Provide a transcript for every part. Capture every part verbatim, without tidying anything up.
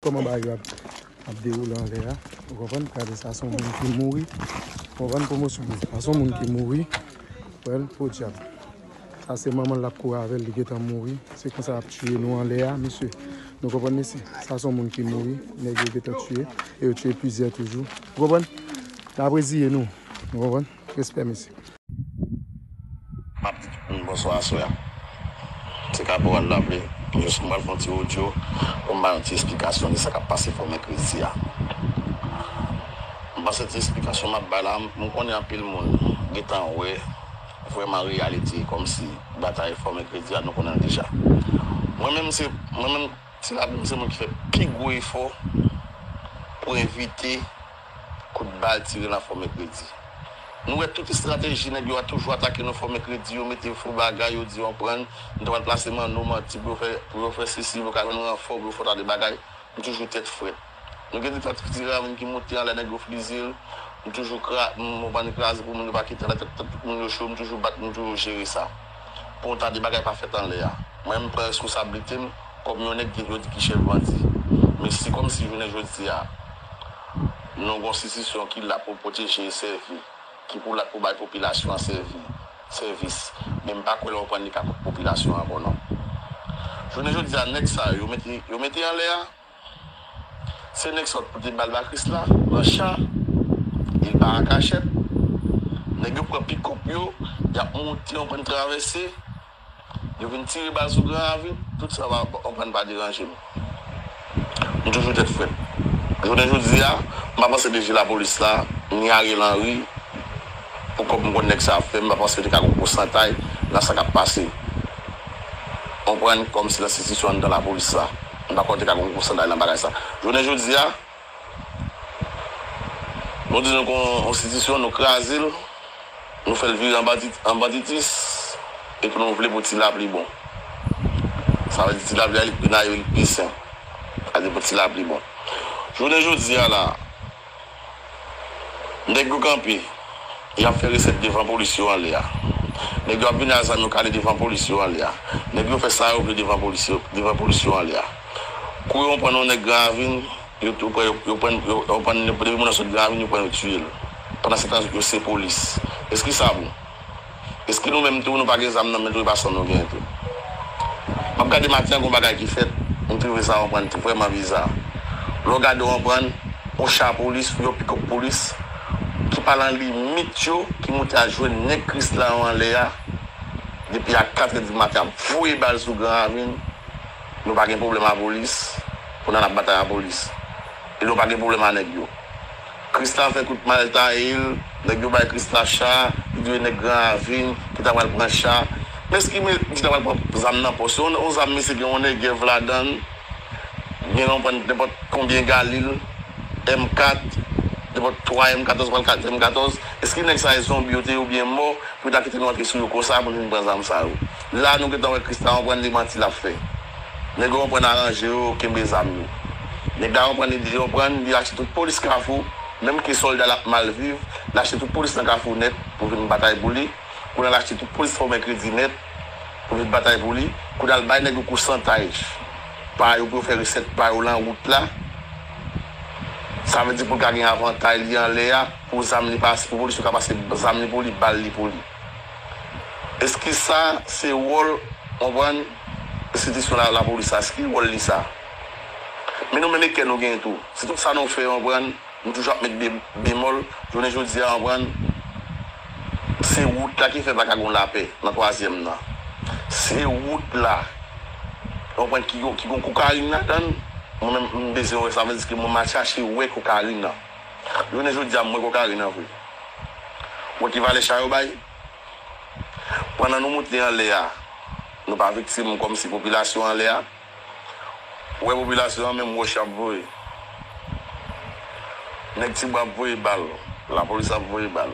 Kòman bagay yo ap, ap dewoule anlè a. Ou konprann? Gade sa, se yon moun ki mouri. Ou konprann? Pwomosyon, sa se yon moun ki mouri. Wè l, podyab. Sa se manman l ap kouri avè l, li gentan mouri. Se konsa y ap tiye nou anlè a, mesye. Nou konprann, mesye? Sa se yon moun ki mouri. Nèg yo gentan tiye. E yo tiye plizyè toujou. Ou konprann? N ap reziye nou. Ou konprann? Respè, mesye. M ap di tout moun bonswa aswè a. Se Kaporal Laple. Jis m pral fè yon ti odyo pou m ba yon ti esplikasyon de sa k ap pase Fò Mèkredi a. M panse ti esplikasyon m ap bay la, m konnen anpil moun gentan wè vrèman reyalite kòmsi batay Fò Mèkredi a, nou konnen l deja. Mwen menm, se, mwen menm, Ti Laple, m se moun ki fè pi gwo efò pou evite kout bal tire nan Fò Mèkredi. Nou wè tout estrateji nèg yo a toujou atake nou Fò Mèkredi, yo mete fo bagay, yo di yo pran, nou ta pral plase manno manti pou yo fè, pou yo fè sesi, pou yo ka jwenn ranfò, pou yo fè ta de bagay. M toujou tèt frèt. Nou gen de tèt ti ravin ki monte anlè, nèg yo flize l. M toujou kra-, m, m pran kraze pou moun yo pa kite anlè tèt, tèt tout moun yo cho, m toujou bat, m toujou jere sa. Pou yon ta de bagay pa fèt anlè a. Mwen, m pran responsablite m kòm yon nèg ki yo di ki chèf bandi. Men si kòmsi jounen jodi a, nou gon enstitisyon ki la pou pwoteje e sèvi, ki pou la pou bay popilasyon an sèvi, sèvis. Men m pa kwè lè w pran li ka kont popilasyon an ankò non. Jounen jodi a, nèg sa yo, yo mete, yo mete anlè a, se nèg sa yo t pote bal ba Krisla, nan cha, e pa an kachèt. Nèg yo pran pikòp yo, y ap monte, yon pran travèse, yo vin tire bal sou Gran Ravin, tout sa pa, yon pran pa deranje m. M toujou tèt frèt. Jounen jodi a, m pa panse D G lapolis la, ni Ariel Henry, pou kòb m konn nèg sa ap fè, m pa panse yo te ka gon pousantay nan sa k ap pase. Konprann? Kòmsi nan enstitisyon anndan lapolis la. M pa kwè yo te ka gon pousantay nan bagay sa. Jounen jodi a, nou di nou gon enstitisyon, nou kraze l, nou fè l vire an bandit, an banditis, epi nou vle pou Ti Laple bon. Sa vle di Ti Laple a, li pi nayif, li pi sen. Sa vle di pou Ti Laple bon. Jounen jodi a la, nèg yo kanpe, y ap fè resèt devan polis yo anlè a. Nèg yo ap vini ak zam yo kale devan polis yo anlè a. Nèg yo fè sa yo vle devan polis yo, devan polis yo anlè a. Kou yo pran yon nèg Gran Ravin, yo, yo pran, yo, yo pran, yo, yo pran, depi moun nan sot Gran Ravin, yo pran, yo tiye l. Pandan se tan, yo se polis. Èske sa bon? Èske nou menm tou, nou pa gen zam nan men tou, e pa san nou gen tou? M ap gade maten an, gon bagay ki fèt, m twouve sa, w konprann, vrèman biza. Lè w gade, w konprann, yon cha polis, yon pikòp polis, ki pa nan limit yo, ki moute al jwenn nèg Krisla yo anlè a, depi a katrè di maten, ap voye bal sou Gran Ravin, nou pa gen pwoblèm a polis, kounye a n ap batay a polis. E nou pa gen pwoblèm a nèg yo. Krisla fè kout malta e l, nèg yo bay Krisla cha, li di nèg Gran Ravin ki ta pral pran cha. Men èske men ki ta pral pran zam nan pòch? Yon, yon zam, mesye, gen yon Negev ladan l, gen yon pran nenpòt konbyen Galil, M kat, nenpòt twa M katòz, pral kat M katòz. Èske nèg sa yo zonbi yo te ye oubyen mò? Pou ta kite nou antre sou yo konsa pou nou vin pran zam sa yo. La nou gentan wè Krisla, w konprann, li manti l ap fè. Nèg yo, w konprann, aranje yo, kenbe zam yo. Nèg la, w konprann, li di, w konprann, li achte tout polis Kafou, menm ke sòlda l ap mal viv, l achte tout polis nan Kafou nèt pou vin batay pou li. Kounye a l achte tout polis Fò Mèkredi nèt pou vin batay pou li. Kounye a l bay nèg yo pousantaj pa yo pou yo fè resèt pa yo lan wout la. Sa vle di pou l ka gen avantay li anlè a, pou zam li pase, pou polis yo ka pase zam li pou li, bal li pou li. Èske sa se wòl, w konprann, enstitisyon la, lapolis la? Èske wòl li sa? Men nou menm e kè nou genyen tou. Se tout sa nou fè, w konprann, nou toujou ap met be-, bemòl. Jounen jodi a, w konprann, se wout la ki fè pa ka gon lapè nan twazyèm nan. Se wout la, w konprann, ki gon, ki gon kokayin ladan l. Mwen menm, m bezwen wè, sa vle di ke mwen m al chache wè kokayin nan. Jounen jodi a, m wè kokayin nan vre. Wè ki valè cha yo bay. Pandan nou moute anlè a, nou pa viktim kòmsi popilasyon anlè a. Wè popilasyon an menm wòch y ap voye. Nèg Tibwa ap voye bal, lapolis ap voye bal.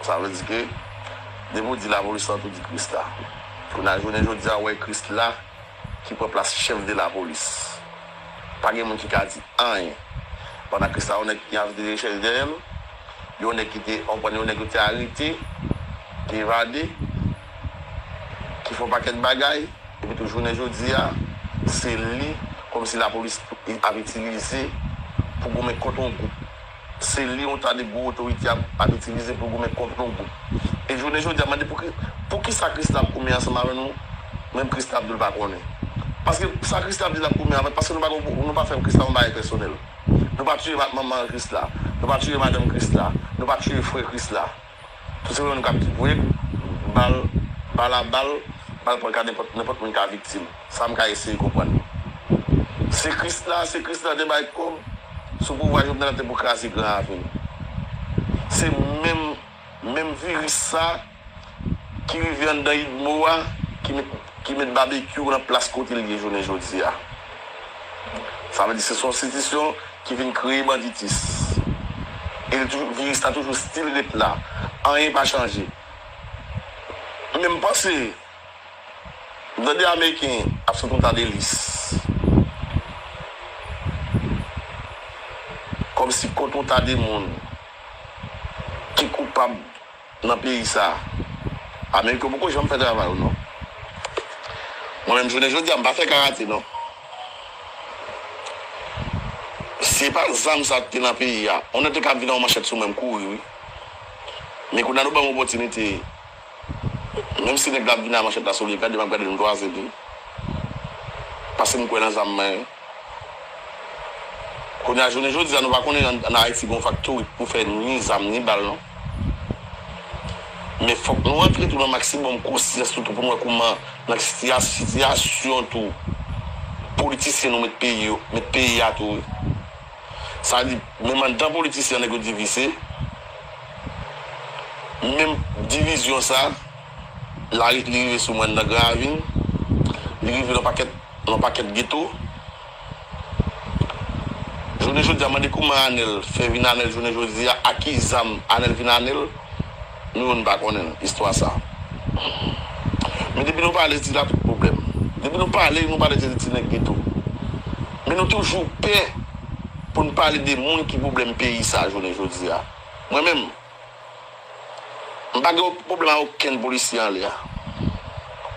Sa vle di ke, depi w di lapolis la, tou di Krisla. Kounye a jounen jodi a, w wè Krisla ki pran plas chèf de lapolis. Pa gen moun ki ka di anyen. Pandan Krisla, yon nèg ki gen avi de rechèch dèyè l, yon nèg ki te, w konprann, yon nèg yo te arete, ki evade, ki fè yon pakèt bagay, epi tou jounen jodi a, se li, kòmsi lapolis ap itilize pou goumen kont yon gwoup. Se li yon ta de gwo otorite ap, ap itilize pou goumen kont yon gwoup. E jounen jodi a, mande pou ki, pou ki sa Krisla ap goumen ansanm avè nou, menm Krisla ap di l pa konnen. Paske sa Krisla ap di l ap goumen avè, paske nou pa, nou pa fè Krisla yon bagay pèsonèl. Nou pa tiye manman Krisla, nou pa tiye madanm Krisla, nou pa tiye frè Krisla. Tout se nou k ap voye bal, bal a bal, bal pran ka nenpòt, nenpòt moun ka viktim. Sa m ka eseye konprann. Se Krisla, se Krisla te bay kòb sou pouvwa Jovenel la te pou kraze Gran Ravin. Se menm, menm viris sa ki rive anndan Idmo a, ki met, ki met Babekyou nan plas kote l ye jounen jodi a. Sa vle di se yon enstitisyon ki vin kreye banditis. E li toujou, viris la toujou still ret la. Anyen pa chanje. Men m panse, m tande Ameriken ap sot yon ta de lis. Kòmsi kont yon ta de moun ki koupab nan peyi sa. Ameriken poko janm fè travay ou non. Mwen menm jounen jodi a, m pa fè karate non. Si se pa zam sa ki te nan peyi a, on nèg te ka vin ak yon manchèt sou mwen, m kouri wi. Men kounye a nou ban m opòtinite. Menm si nèg la ap vin ak manchèt la sou li, gade m ap gade l, m kwaze li. Paske m kwè nan zam mwen. Kounye a, jounen jodi a, nou pa konnen ann, ann Ayiti gen yon faktori pou fè ni zam ni bal non. Men fòk nou antre tou nan maksimòm konsyans nou tou pou nou wè kouman nan sitiya-, sitiyasyon tou politisyen nou met peyi yo, met peyi a tou wi. Sa di, menm anndan politisyen nèg yo divize, menm divizyon sa, la li rive sou mwen nan Gran Ravin, li rive nan pakèt, nan pakèt geto. Jounen jodi a, mande kouman Anèl fè vin Anèl jounen jodi a, ak ki zam Anèl vin Anèl, nou menm nou pa konnen istwa sa. Men depi nou pale, se la tout pwoblèm. Depi nou pale, nou pale de ti nèg geto. Men nou toujou pè pou n pale de moun ki pwoblèm peyi sa jounen jodi a. Mwen menm, m pa gen pwoblèm ak okenn polisye anlè a.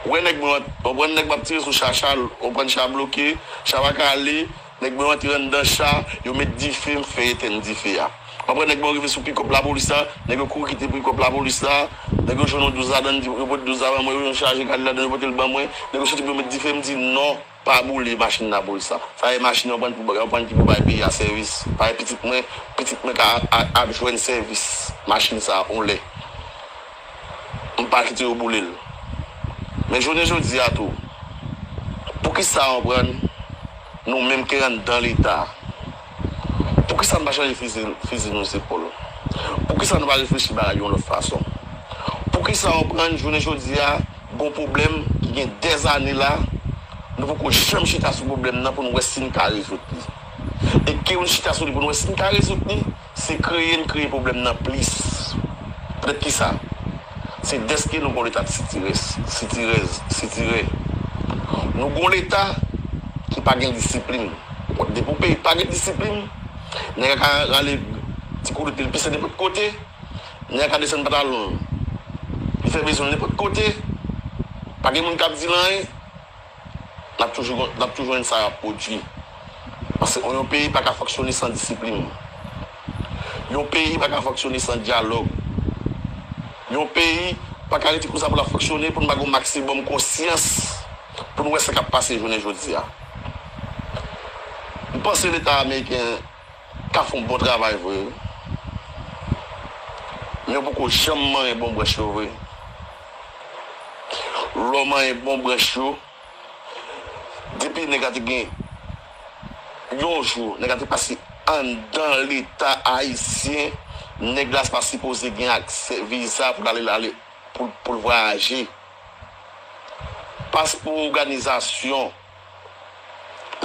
Ou wè nèg mwen, ou wè nèg m ap tire sou cha, cha, ou pran cha bloke, cha pa ka ale, nèg mwen antre anndan cha, yo met dife, m fè etèn dife a. M ap wè nèg mwen rive sou pikòp lapolis la, nèg yo kouri kite pikòp lapolis la, nèg yo jwenn yon douz ladann, yo pote douz la ban mwen, yo chaje kal ladann, yo pote l ban mwen, nèg yo soti pou yo met dife, m di non. Pa boule machin lapolis la. Sa e machin yo pran pou, yo pran ki pou bay peyi a sèvis. Paske pitit mwen, pitit mwen ka a, a, ap jwenn sèvis machin sa yon lè. M pa kite yo boule l. Men jounen jodi a tou, poukisa w konprann nou menm ki anndan Leta, poukisa n pa chanje fizi, fizi nou zepòl? Poukisa nou pa reflechi bagay yon lòt fason? Poukisa w konprann jounen jodi a, gon pwoblèm ki gen dèzane la, nou poko janm chita sou pwoblèm nan pou n wè si n ka rezoud li. E ke nou chita sou li pou n wè si n ka rezoud li, se kreye n kreye pwoblèm nan plis. Poutèt kisa? Se dèske nou gon leta sitirè, sitirèz, sitirè. Nou gon leta ki pa gen disiplin. Depi yon peyi pa gen disiplin, nèg la ka rale ti koulout li, l pise nenpòt kote, nèg la ka desann pantalon l, li fè bezwen l nenpòt kote, pa gen moun k ap di l anyen. N ap toujou, n ap toujou jwenn sa y ap pwodui. Paske yon peyi pa ka fonksyone san disiplin. Yon peyi pa ka fonksyone san dyalòg. Yon peyi pa ka rete konsa pou l ap fonksyone pou n pa gen yon maksimòm konsyans pou n wè sa k ap pase jounen jodi a. M panse Leta ameriken ka fè yon bon travay vre wi. Men yo poko janm manyen bon branch yo vre. Lè w manyen bon branch yo, depi nèg la te gen yon jou, nèg la te pase anndan Leta ayisyen, nèg la pa sipoze gen aksè viza pou l ale, ale, pou, pou l vwayaje. Paspò òganizasyon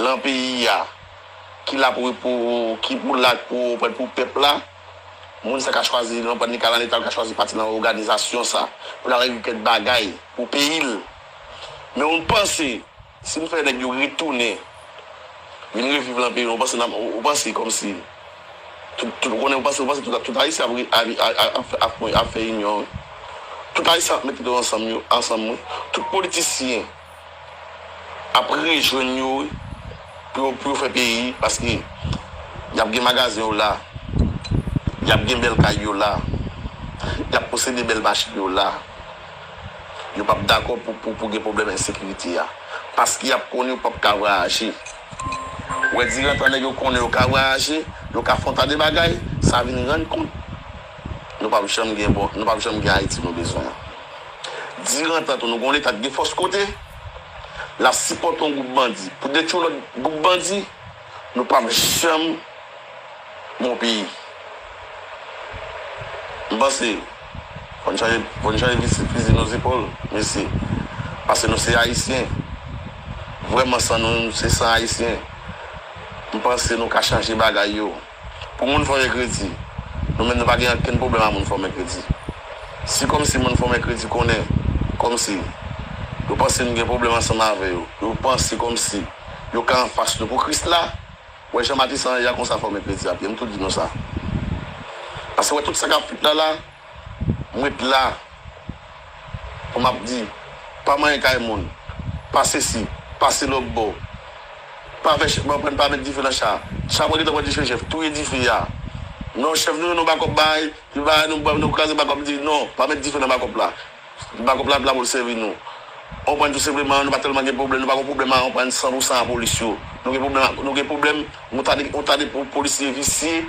lan peyi a, ki la pou, pou, ki pou la pou, pou pèp la, moun sa ka chwazi, li konprann li ka nan Leta, li ka chwazi pati nan òganizasyon sa, pou l al regle kèk bagay pou peyi l. Men ou panse, si n fè nèg yo retounen, vin reviv lan peyi nou, ou panse n ap, ou panse kòmsi, tout, tout, ou konnen, ou panse, ou panse tout, tout Ayisyen ap re-, ap, ap, ap, ap, ap, ap fè inyon, wi. Tout Ayisyen ap mete yo ansanm, yo, ansanm, wi. Tout politisyen ap rejwenn yo, wi, pou yo, pou yo fè peyi, paske y ap gen magazen yo la, y ap gen bèl kay yo la, y ap posede bèl machin yo la. Yo p ap dakò pou, pou, pou gen pwoblèm ensekirite a. Paske y ap konnen yo p ap ka vwayaje. Ou wè, dirantan nèg yo konnen yo ka vwayaje, yo ka fè yon ta de bagay, sa vin rann kont. Nou p ap janm gen bon, nou p ap janm gen Ayiti nou bezwen an. Dirantan tou, nou gen yon Leta ki gen fòs kote, l ap sipòte yon gwoup bandi pou detwi yon lòt gwoup bandi, nou p ap janm bon peyi. M panse, fò n chanje, fò n chanje fizi, fizi nou zepòl, mesye. Paske nou se Ayisyen. Vrèman, san nou, nou se san Ayisyen. M panse nou ka chanje bagay yo. Pou moun fè mèkredi, nou menm nou pa gen okenn pwoblèm a moun fè mèkredi. Si kòmsi moun fè mèkredi konnen, kòmsi, yo panse nou gen pwoblèm ansanm avè yo, yo panse kòmsi yo ka anfas nou pou Kris la, wè jan Matisan ye a konsa fè mèkredi ap ye, m tou di nou sa. Paske wè tout sa k ap fèt la la, m ret la, pou m ap di, pa manyen kay moun, pa sesi, pase lòtbò, pa fè ch-, pa pran, pa met dife nan cha. Cha mwen gentan pran dife, chèf, touye dife a. Non, chèf, nou, nou bakòp bay, nou bay, nou, nou kraze bakòp, di, non, pa met dife nan bakòp la. Bakòp la, la pou l sèvi nou. Anprann tou senpleman, nou pa tèlman gen pwoblèm, nou pa gen pwoblèm a anprann san pou san a polis yo. Nou gen pwoblèm, nou gen pwoblèm, yon ta de, yon ta de po-, polisye visye,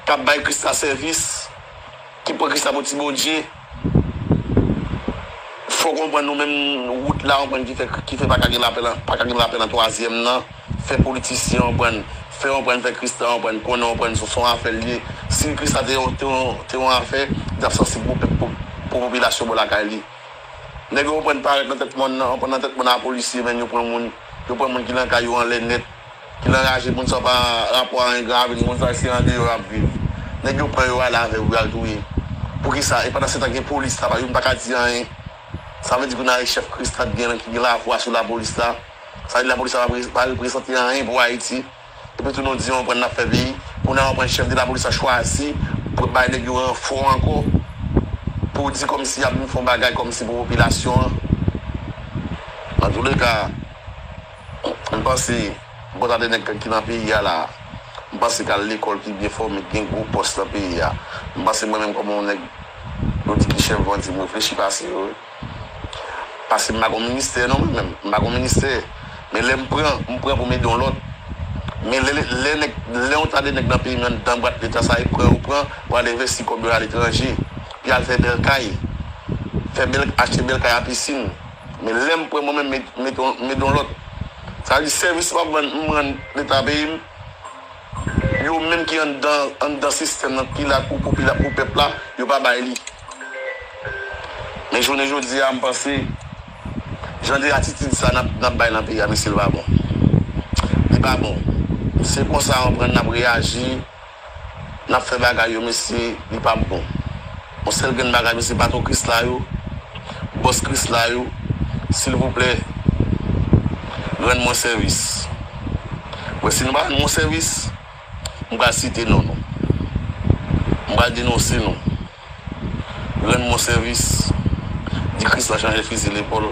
k ap bay Kris la sèvis, ki pran Kris la pou ti Bondye. Fòk ou konprann nou menm wout la, ou konprann ki fè, ki fè pa ka gen lapè nan, pa ka gen lapè nan twazyèm nan. Fè politisyen ou konprann, fè ou konprann, fè Kris la ou konprann, konnen ou konprann se, se yon afè l ye. Si Kris la te yon, te yon, te yon afè, li t ap sansib pou pèp, pou, pou popilasyon bò lakay li. Nèg yo ou konprann parèt nan tèt mòn nan, ou konprann nan tèt mòn a polisye, men yo pran moun, yo pran moun ki nan kay yo anlè nèt. Ki anraje, moun sa pa rapò a anyen, grave, moun sa se andeyò y ap viv. Nèg yo pran yo ale avè yo, y al touye. Poukisa? E pandan se tan gen polis la, yo pa ka di anyen. Sa vle di kounye a e chèf Kris la ki gen, ki gen lavwa sou lapolis la. Sa vle di lapolis la pa pre-, pa reprezante anyen pou Ayiti. Epi tou nou di yon pran n ap fè peyi. Kounye a yon pran chèf de lapolis la chwazi pou bay nèg yo ranfò ankò. Pou di kòmsi y ap vin fè yon bagay kòmsi pou popilasyon an. Antouleka, m panse, bon ta de nèg ki nan peyi a la, m panse k al lekòl, ki byen fòme, ki gen gwo pòs nan peyi a. M panse mwen menm kòm yon nèg, yo di ki chèf bandi, m reflechi pase yo, wi. Pase m pa gon ministè non, mwen menm, m pa gon ministè. Men lè m pran, m pran pou m ede yon lòt. Men lè, lè, lè nèg, lè yon ta de nèg nan peyi m anndan bwat leta sa, e pran yo pran, pou al envesti kòb yo aletranje, pou y al fè bèl kay, fè bèl, achte bèl kay a pisin. Men lè m pran mwen menm, m ede yon lòt. Sa vle di sèvis m ap rann, m rann leta peyi m, yo menm ki anndan, anndan sistèm nan, ki la pou popila-, pou pèp la, yo pa bay li. Men jounen jodi a, m panse, jan de atitid sa n ap, n ap bay nan peyi a, mesye, li pa bon. Li pa bon. Se konsa, ou konprann, n ap reyaji. N ap fè bagay yo, mesye, li p ap bon. Yon sèl grenn bagay, mesye, patwon Kris la yo, bòs Kris la yo, silvouplè, rann mwen sèvis. Wè, si nou pa rann mwen sèvis, m pral site non nou. M pral denonse nou. Rann mwen sèvis. Di Kris la chanje fizi lepòl.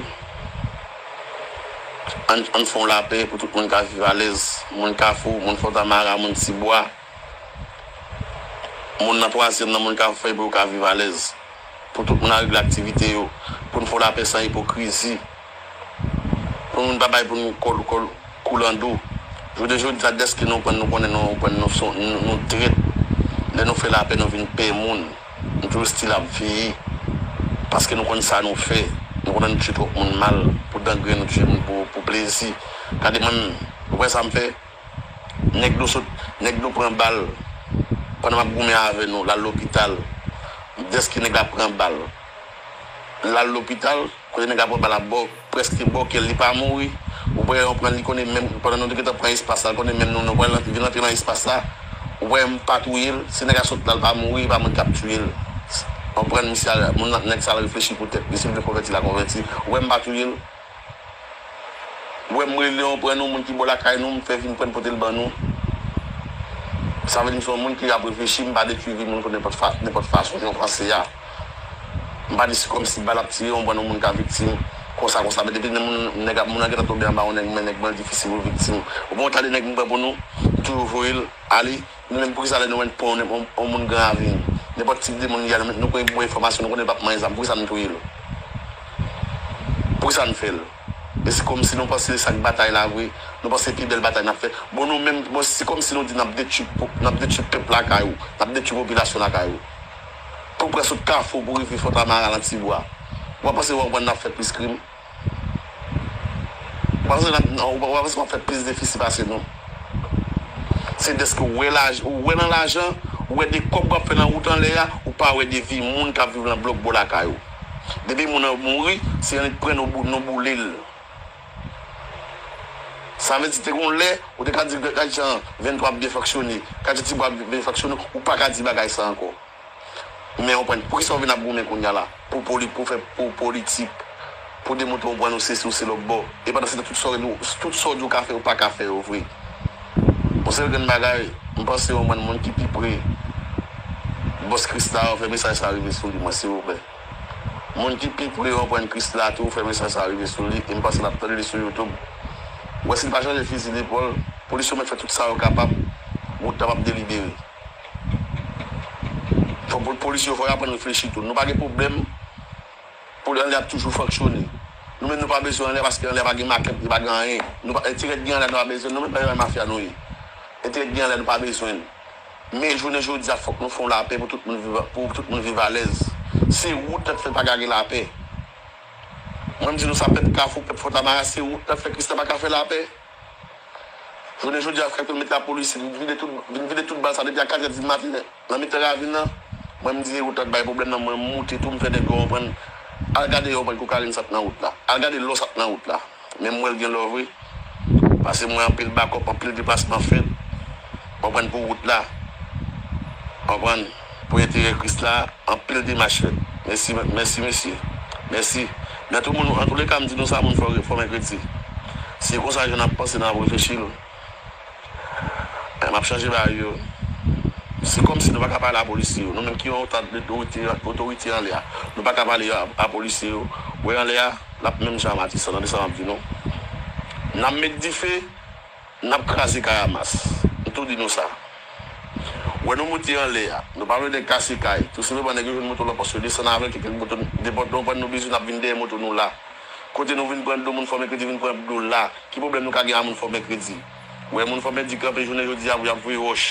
Ann, ann fè yon lapè pou tout moun ka viv alèz. Moun Kafou, moun Fontamara, moun Tibwa. Moun nan twazyèm nan, moun k ap fè pou yo ka viv alèz. Pou tout moun al regle aktivite yo. Pou n fè lapè san ipokrizi. Pou moun pa bay pou nou kòl, kòl, koulando. Jounen jodi a, dèske nou pran, nou konnen nou, pran nou, nou, nou, nou trèt. Lè nou fè lapè, nou vin pè moun. Nou toujou stil ap veye. Paske nou konn sa nou fè. Nou konnen nou touye twòp moun mal. Pou dangren, nou touye moun pou, pou plezi. Gade mwen menm. Ou wè sa m fè? Nèg nou sot, nèg nou pran bal. Pandan m ap goumen avè nou, l al lopital. Dèske nèg la pran bal. L al lopital, kote nèg la pran bal la, bò, prèske bò kè l, li pa mouri. Ou wè, yon pran li konnen menm, pandan nou te gentan pran espas la, l konnen menm nou, nou pral vin antre nan espas la. Ou wè, m pa touye l, si nèg la sot la, l pa mouri, e pa mwen k ap touye l. Yon pran misye, moun nan, nèg sa al reflechi pou tèt li, si l vle konvèti, l a konvèti. Ou wè, m pa touye l. Ou wè m rele yon pran nou, moun ki bò lakay nou, m fè vin pran pote l ban nou. Sa vle di m se yon moun ki ap reflechi, m pa detwi vi moun pou nenpòt fa-, nenpòt fason, jan w panse a. M pa di se kòmsi bal ap tire, yon pran nou moun ka viktim. konsa, konsa, men depi moun, nèg ap, moun nan gentan tonbe anba yon nèg, men nèg mwen difisil pou viktim. Ou bon, tande nèg m pran pou nou, m toujou voye l ale. Nou menm, poukisa lè nou wè n pran yon, yon, yon moun Gran Ravin, nenpòt tip de moun li a, nou, nou konnen bon enfòmasyon, nou konnen l p ap manyen zam, poukisa nou touye l? Poukisa n fè l? E se kòmsi nou panse se sa k batay la vre, nou panse pi bèl batay n ap fè. Bon, nou menm, bon, se kòmsi nou di n ap detwi, n ap detwi pèp lakay ou, n ap detwi popilasyon lakay ou. Pou pran sot Kafou pou rive Fòtamara nan Tibwa. Ou pa panse w konprann n ap fè plis krim? Ou pa panse n ap, ou pa, ou pa panse w ap fè plis defisi pase nou? Se dèske ou wè laj-, ou wè nan lajan, ou wè de kòb w ap fè nan wout anlè a, ou pa wè de vi moun k ap viv nan blòk bò lakay ou. Depi moun nan mouri, se annik pran nou bou-, nou boule l. Sa vle di, te gon lè, ou te ka di, gad jan venntwa ap byen fonksyone, gad jan Tibwa ap byen fonksyone, ou pa ka di bagay sa ankò. Men w konprann, poukisa w vin ap goumen kounye a la? Pou poli-, pou fè, pou politik, pou demontre w konprann ou se si ou se lòt bò. E pandan se tan, tout sa w, tout sa w di w ka fè, ou pa ka fè yo vre. Yon sèl grenn bagay, m panse w konprann moun ki pi pre bòs Krisla yo, fè mesaj sa rive sou li, mwen, silvouplè. Moun ki pi pre w konprann Krisla tou, fè mesaj sa rive sou li, e m panse l ap tande li sou YouTube. Ou wè, si l pa chanje fizi lepòl, polis yo mèt fè tout sa yo kapab, wout la p ap delibere. Fò pou polis yo, fò y aprann reflechi tou. Nou pa gen pwoblèm pou anlè ap toujou fonksyone. Nou menm nou pa bezwen anlè paske anlè pa gen makèt, li pa gen anyen. Nou pa, enterè gen anlè nou pa bezwen, nou menm pa mafya nou ye. Enterè gen anlè nou pa bezwen. Men jounen jodi a, fòk nou fè yon lapè pou tout moun viv, pou tout moun viv alèz. Se wout la k fè pa ka gen lapè. Mwen m di nou sa, pèp Kafou, pèp Fòtamara, se wout la k fè Krisla pa ka fè lapè. Jounen jodi a, frè, pou l met lapolis, vin vide tout, vin vide tout bal sa depi a katrè di maten, nan mitan ravin nan. Mwen, m di, wout la t bay pwoblèm nan, mwen, m moute tou, m fè nèg yo konprann. Al gade yo konprann kokayin sot nan wout la. Al gade lò sot nan wout la. Men m wè l gen lò vre. Pase m wè anpil bakòp, anpil deplasman fèt. Konprann pou wout la. Konprann pou enterè Krisla. Anpil demach fèt. Mèsi, mèsi, mesye. Mèsi. Men tou moun, antouleka, m di nou sa, moun fò, fò mèkredi. Si e konsa jan n ap panse, n ap reflechi l. M ap chanje bagay yo. Se kòmsi nou pa ka pale a polisye yo. Nou menm ki yon otan otorite, otorite anlè a. Nou pa ka pale a, a polisye yo. Ou wè anlè a, l ap menm jan a Matisan, tande sa m ap di nou. N ap met dife. N ap kraze kay a mas. M tou di nou sa. Wè nou moute anlè a. Nou pa vle nèg kase kay. Tou senpleman nèg yo jwenn moto lòt pòs yo desann avè l, kite moto, nenpòt lè nou pran nou bezwen, n ap vin dèyè moto nou la. Kote nou vin pran dlo moun Fò Mèkredi, vin pran dlo la. Ki pwoblèm nou ka gen a moun Fò Mèkredi? Wè moun Fò Mèkredi kanpe jounen jodi a pou y ap voye wòch.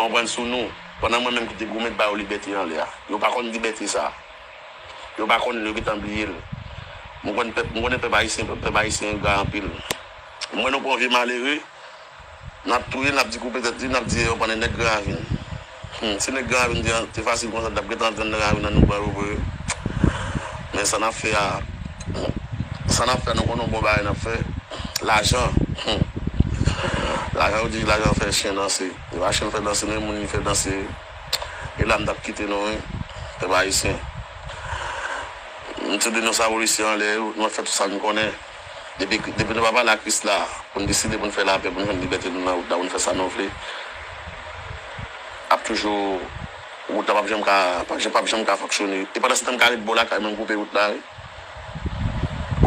Konprann sou nou. Pandan mwen menm ki te goumen ba yo libète anlè a. Yo pa konn libète sa. Yo pa konn, yo gentan bliye l. Mwen konn pèp, mwen konnen pèp ayisyen, pèp ayisyen engra anpil. Mwen nou pran vye malere, n ap touye, n ap di koupe tèt li, n ap di yo pran nèg Gran Ravin. Hmm, si nèg Gran Ravin te, te fasil konsa, n t ap gentan antre nan ravin nan nou pran yo vre. Men sa n ap fè a, sa n ap fè a, nou konnen yon bon bagay n ap fè. Lajan. Hmm. Lajan, yo di lajan fè chen danse. E pa chen fè danse, men moun li fè danse. E la m t ap kite nou, wi. Pèp ayisyen. M tou di nou sa, polisye anlè yo, nou ap fè tout sa nou konnen. Depi, depi nou pa pale a Krisla, pou n deside pou n fè lapè, pou n jwenn libète nou nan wout la, pou n fè sa nou vle. Ap toujou, wout la p ap janm ka, p ap janm, p ap janm ka fonksyone. E pandan se tan m ka ret bò lakay mwen, m koupe wout la, wi.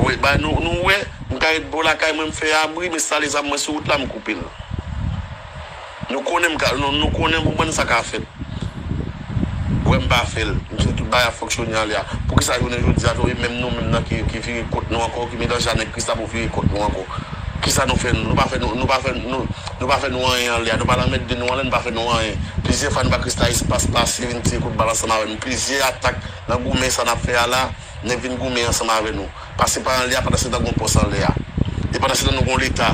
Wi, ba, nou, nou wè, m ka ret bò lakay mwen, m fè abri, m enstale zam mwen sou wout la, m koupe l. Nou konnen m ka, nou, nou konnen, konprann sa ka fèt. Wè m pa fè l. M fè tout bagay ap fonksyone anlè a. Poukisa jounen jodi a, tou, e menm nou menm nan ki, ki vire kont nou ankò, ki melanje a nèg Krisla pou vire kont nou ankò? Kisa nou fè nou? Nou pa fè nou, nou pa fè nou, nou pa fè nou anyen anlè a. Nou pa lanmède nou anlè, nou pa fè nou anyen. Plizyè fwa nou pa Krisla espas pase, vin tire kout bal ansanm avè nou. Plizyè atak nan goumen sa n ap fè a la. Nèg vin goumen ansanm avè nou. Pase pa anlè a, pandan se tan gon pòs anlè a. E pandan se tan nou gon leta.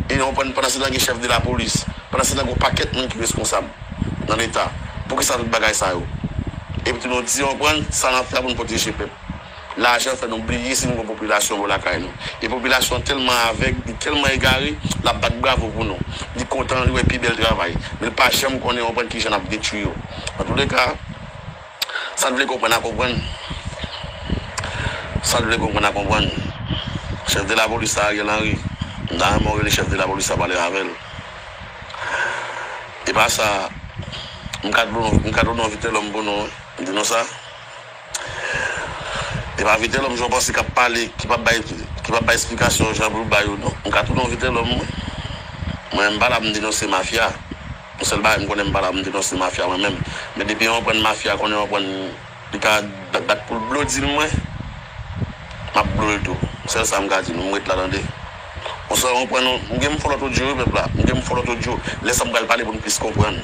E nou konprann, pandan se tan gen chèf de lapolis. Pandan se tan gon pakèt moun ki reskonsab nan leta. Poukisa tout bagay sa yo? Epi tou nou di, konprann, sa n ap fè a pou n pwoteje pèp. Lajan fè nou bliye si nou gon popilasyon bò lakay nou. E popilasyon tèlman avèg, li tèlman egare, l ap bat bravo pou nou. Li kontan, li wè pi bèl travay. Men l pa janm konnen, konprann, kijan n ap detwi yo. Antouleka, sa n vle konprann a konprann. Sa n vle konprann a konprann. Chèf de lapolis la, Ariel Henry, m ta renmen w rele chèf de lapolis la, pale avè l. E pa sa, m ka dlo, m ka dlo non Vitelòm pou nou, wi. M di nou sa. Se pa Vitelhomme jan w panse k ap pale, ki p ap bay, ki p ap bay esplikasyon jan pou l bay yo, non. M ka tounen yon Vitelhomme, mwen. Mwen, m pa la pou m denonse mafya. Yon sèl bagay m konnen, m pa la pou m denonse mafya mwen menm. Men depi yon pran mafya, konnen yon pran, li ka bat, bat pou l blo dil mwen, m ap blo l tou. Sèl sa m ka di nou, m ret la tande. Yon sèl yon pran nou, m gen m fò lòt odyo, wi, pèp la. M gen m fò lòt odyo. Lè sa m pral pale pou n plis konprann.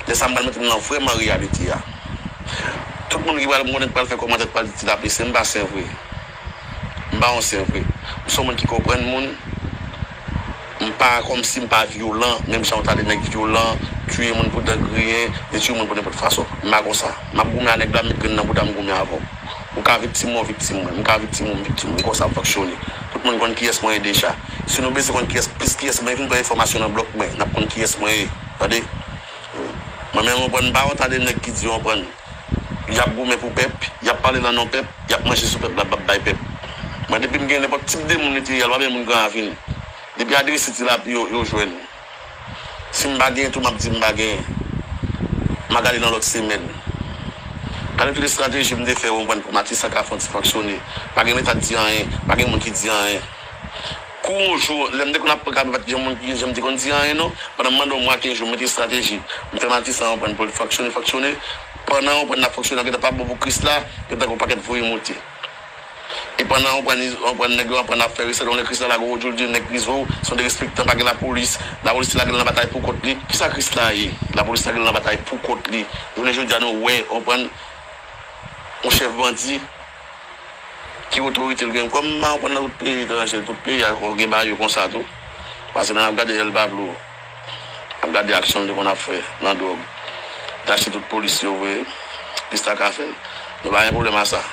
Lè sa m pral mete n nan vrèman reyalite a. Tout moun ki pral, m konnen, pral fè kòmantè, pral di ti lapli, se m pa sen vre. M pa yon sen vre. M se yon moun ki konprann moun. M pa kòmsi m pa vyolan, menm jan w ta de nèg vyolan, tiye moun pou dan griyen, e tiye moun pou nenpòt fason. M pa konsa. M ap goumen a nèg la, m met grenn nan bouda m goumen avè w. Ou ka viktim, ou viktim mwen. M ka viktim, ou m viktim mwen. M konsa m fonksyone. Tout moun konn kiyès mwen ye deja. Si nou bezwen konn kiyès, plis kiyès mwen ye, vin pran enfòmasyon nan blòk mwen. N ap konn kiyès mwen ye. Tande? Mwen menm, w konprann, m pa yon ta de nèg ki di, w konprann, y ap goumen pou pèp, y ap pale nan non pèp, y ap manje sou pèp la, p ap bay pèp. Mwen, depi m gen nenpòt tip de moun li te ye a, l pa byen moun Gran Ravin. Depi adrese ti lapli yo, yo jwenn. Si m pa genyen tou, m ap di m pa genyen. M a gade nan lòt semèn. Gade tout estrateji m te fè, w konprann, pou Matissan ka fè yon ti fonksyone. Pa gen leta k di anyen, pa gen moun ki di anyen. Kou yon jou, lè m te konn ap pran kape, pa t gen moun ki, jan m te konn di anyen, non. Pandan m mande yon mwa, kenz jou, m mete estrateji. M fè Matissan, w konprann, pou l fonksyone, fonksyone. Pandan, w konprann, l ap fonksyone, gentan pa bon pou Krisla, gentan gen yon pakèt voye moute. E pandan, w konprann, w konprann, nèg yo aprann ap fè resèt, yon lè Krisla lage yon odyo, l di nèg Krizo, se yon derespektan, pa gen lapolis. Lapolis te lage l nan batay pou kont li. Kisa Krisla ye? Lapolis lage l nan batay pou kont li. Jounen jodi a, nou wè, w konprann, yon chèf bandi, ki otorite l gen. Kòm m pa konprann nan tout peyi etranje, tout peyi a gen bagay yo konsa tou. Paske lè n ap gade El Pablo, n ap gade aksyon l te konn ap fè nan dwòg. L te achte tout polis yo vre, Krisla ka fè l. Nou pa gen pwoblèm a sa.